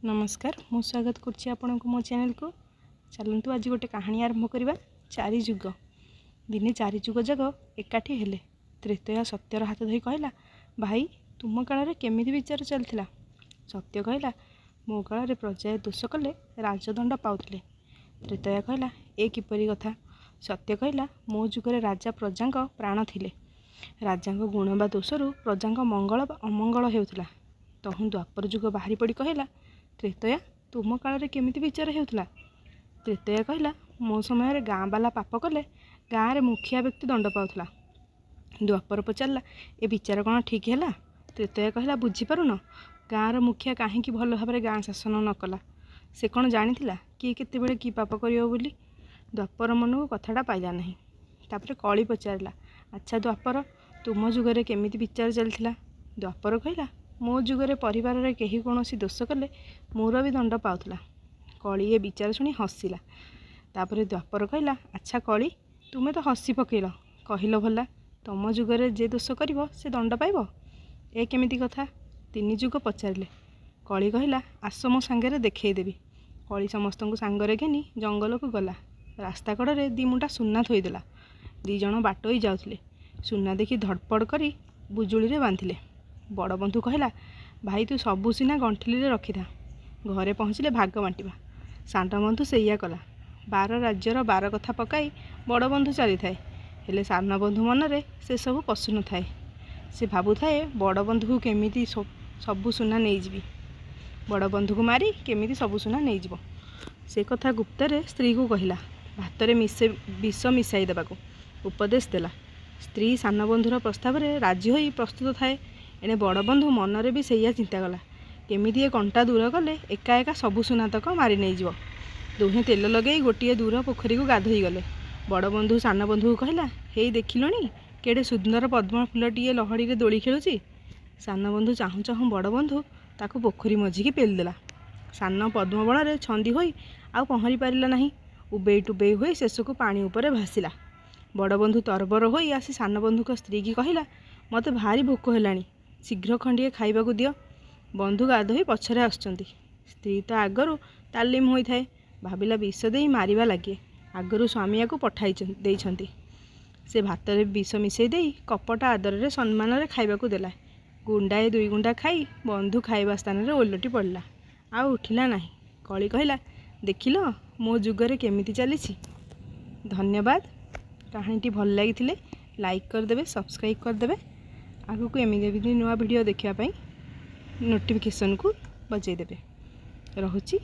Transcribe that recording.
ନମସ୍କାର, ମୁଁ ସ୍ୱାଗତ କରୁଛି ଆପଣଙ୍କୁ ମୋ ଚ୍ୟାନେଲକୁ। ଚାଲନ୍ତୁ, ଆଜି ଗୋଟେ କାହାଣୀ ଆରମ୍ଭ କରିବା, ଚାରି ଯୁଗ। ଦିନେ ଚାରି ଯୁଗ ଯାକ ଏକାଠି ହେଲେ। ତ୍ରେତୟା ସତ୍ୟର ହାତ ଧରି କହିଲା, "ଭାଇ, ତୁମ କାଳରେ କେମିତି ବିଚାର ଚାଲିଥିଲା?" ସତ୍ୟ କହିଲା, "ମୋ କାଳରେ ପ୍ରଜାଏ ଦୋଷ କଲେ ରାଜଦଣ୍ଡ ପାଉଥିଲେ।" ତ୍ରେତୟା କହିଲା, "ଏ କିପରି କଥା?" ସତ୍ୟ କହିଲା, "ମୋ ଯୁଗରେ ରାଜା ପ୍ରଜାଙ୍କ ପ୍ରାଣ ଥିଲେ। ରାଜାଙ୍କ ଗୁଣ ବା ଦୋଷରୁ ପ୍ରଜାଙ୍କ ମଙ୍ଗଳ ବା ଅମଙ୍ଗଳ ହେଉଥିଲା।" ତହୁଁ ଦ୍ୱାପର ଯୁଗ ବାହାରି ପଡ଼ି କହିଲା, "ତ୍ରେତୟା, ତୁମ କାଳରେ କେମିତି ବିଚାର ହେଉଥିଲା?" ତ୍ରେତୟା କହିଲା, "ମୋ ସମୟରେ ଗାଁବାଲା ପାପ କଲେ ଗାଁରେ ମୁଖିଆ ବ୍ୟକ୍ତି ଦଣ୍ଡ ପାଉଥିଲା।" ଦ୍ୱାପର ପଚାରିଲା, "ଏ ବିଚାର କ'ଣ ଠିକ୍ ହେଲା?" ତ୍ରେତୟା କହିଲା, "ବୁଝିପାରୁନ? ଗାଁର ମୁଖିଆ କାହିଁକି ଭଲ ଭାବରେ ଗାଁ ଶାସନ ନ କଲା? ସେ କ'ଣ ଜାଣିଥିଲା କିଏ କେତେବେଳେ କି ପାପ କରିବ ବୋଲି?" ଦ୍ୱାପର ମନକୁ କଥାଟା ପାଇଲା ନାହିଁ। ତାପରେ କଳି ପଚାରିଲା, "ଆଚ୍ଛା ଦ୍ୱାପର, ତୁମ ଯୁଗରେ କେମିତି ବିଚାର ଚାଲିଥିଲା?" ଦ୍ୱାପର କହିଲା, "ମୋ ଯୁଗରେ ପରିବାରରେ କେହି କୌଣସି ଦୋଷ କଲେ ମୁରବି ଦଣ୍ଡ ପାଉଥିଲା।" କଳି ଏ ବିଚାର ଶୁଣି ହସିଲା। ତାପରେ ଦ୍ୱାପର କହିଲା, "ଆଚ୍ଛା କଳି, ତୁମେ ତ ହସି ପକେଇଲ। କହିଲ ଭଲା, ତମ ଯୁଗରେ ଯେ ଦୋଷ କରିବ ସେ ଦଣ୍ଡ ପାଇବ, ଏ କେମିତି କଥା?" ତିନି ଯୁଗ ପଚାରିଲେ। କଳି କହିଲା, "ଆସ, ମୋ ସାଙ୍ଗରେ ଦେଖେଇଦେବି।" କଳି ସମସ୍ତଙ୍କୁ ସାଙ୍ଗରେ ଘେନି ଜଙ୍ଗଲକୁ ଗଲା। ରାସ୍ତା କଡ଼ରେ ଦିମୁଠା ସୁନା ଥୋଇଦେଲା। ଦି ଜଣ ବାଟୋଇ ଯାଉଥିଲେ। ସୁନା ଦେଖି ଧଡ଼ପଡ଼ କରି ବୁଜୁଳିରେ ବାନ୍ଧିଲେ। ବଡ଼ ବନ୍ଧୁ କହିଲା, "ଭାଇ, ତୁ ସବୁ ସୁନା ଗଣ୍ଠିଲିରେ ରଖିଥା, ଘରେ ପହଞ୍ଚିଲେ ଭାଗ ବାଣ୍ଟିବା।" ସାନ ବନ୍ଧୁ ସେଇଆ କଲା। 12 ରାଜ୍ୟର 12 କଥା ପକାଇ ବଡ଼ ବନ୍ଧୁ ଚାଲିଥାଏ। ହେଲେ ସାନ ବନ୍ଧୁ ମନରେ ସେସବୁ ପଶୁନଥାଏ। ସେ ଭାବୁଥାଏ, ବଡ଼ ବନ୍ଧୁକୁ କେମିତି ସବୁ ସୁନା ନେଇଯିବି, ବଡ଼ ବନ୍ଧୁକୁ ମାରି କେମିତି ସବୁ ସୁନା ନେଇଯିବ। ସେ କଥା ଗୁପ୍ତରେ ସ୍ତ୍ରୀକୁ କହିଲା। ଭାତରେ ବିଷ ମିଶାଇ ଦେବାକୁ ଉପଦେଶ ଦେଲା। ସ୍ତ୍ରୀ ସାନ ବନ୍ଧୁର ପ୍ରସ୍ତାବରେ ରାଜି ହୋଇ ପ୍ରସ୍ତୁତ ଥାଏ। ଏଣେ ବଡ଼ ବନ୍ଧୁ ମନରେ ବି ସେଇଆ ଚିନ୍ତା କଲା, କେମିତି ଏ କଣ୍ଟା ଦୂର କଲେ ଏକା ଏକା ସବୁ ସୁନାତକ ମାରି ନେଇଯିବ। ଦୁହେଁ ତେଲ ଲଗେଇ ଗୋଟିଏ ଦୂର ପୋଖରୀକୁ ଗାଧୋଇ ଗଲେ। ବଡ଼ ବନ୍ଧୁ ସାନ ବନ୍ଧୁକୁ କହିଲା, "ହେଇ, ଦେଖିଲୁଣି, କେଡ଼େ ସୁନ୍ଦର ପଦ୍ମ ଫୁଲଟିଏ ଲହଡ଼ିରେ ଦୋଳି ଖେଳୁଛି?" ସାନ ବନ୍ଧୁ ଚାହୁଁ ଚାହୁଁ ବଡ଼ ବନ୍ଧୁ ତାକୁ ପୋଖରୀ ମଝିକି ପେଲିଦେଲା। ସାନ ପଦ୍ମବଣରେ ଛନ୍ଦି ହୋଇ ଆଉ ପହଁରି ପାରିଲା ନାହିଁ। ଉବେଇ ଟୁବେଇ ହୋଇ ଶେଷକୁ ପାଣି ଉପରେ ଭାସିଲା। ବଡ଼ ବନ୍ଧୁ ତରବର ହୋଇ ଆସି ସାନ ବନ୍ଧୁଙ୍କ ସ୍ତ୍ରୀକି କହିଲା, "ମୋତେ ଭାରି ଭୋକ ହେଲାଣି, ଶୀଘ୍ର ଖଣ୍ଡିଏ ଖାଇବାକୁ ଦିଅ। ବନ୍ଧୁ ଗାଧୋଇ ପଛରେ ଆସୁଛନ୍ତି।" ସ୍ତ୍ରୀ ତ ଆଗରୁ ତାଲିମ ହୋଇଥାଏ। ଭାବିଲା, ବିଷ ଦେଇ ମାରିବା ଲାଗି ଆଗରୁ ସ୍ୱାମୀ ପଠାଇ ଦେଇଛନ୍ତି। ସେ ଭାତରେ ବିଷ ମିଶାଇ ଦେଇ କପଟ ଆଦରରେ ସମ୍ମାନରେ ଖାଇବାକୁ ଦେଲା। ଗୁଣ୍ଡାଏ ଦୁଇ ଗୁଣ୍ଡା ଖାଇ ବନ୍ଧୁ ଖାଇବା ସ୍ଥାନରେ ଓଲଟି ପଡ଼ିଲା, ଆଉ ଉଠିଲା ନାହିଁ। କଳି କହିଲା, "ଦେଖିଲ, ମୋ ଯୁଗରେ କେମିତି ଚାଲିଛି?" ଧନ୍ୟବାଦ। କାହାଣୀଟି ଭଲ ଲାଗିଥିଲେ ଲାଇକ୍ କରିଦେବେ, ସବସ୍କ୍ରାଇବ୍ କରିଦେବେ। ଆଗକୁ ଏମିତି ଏମିତି ନୂଆ ଭିଡ଼ିଓ ଦେଖିବା ପାଇଁ ନୋଟିଫିକେସନ୍କୁ ବଜାଇ ଦେବେ। ରହୁଛି।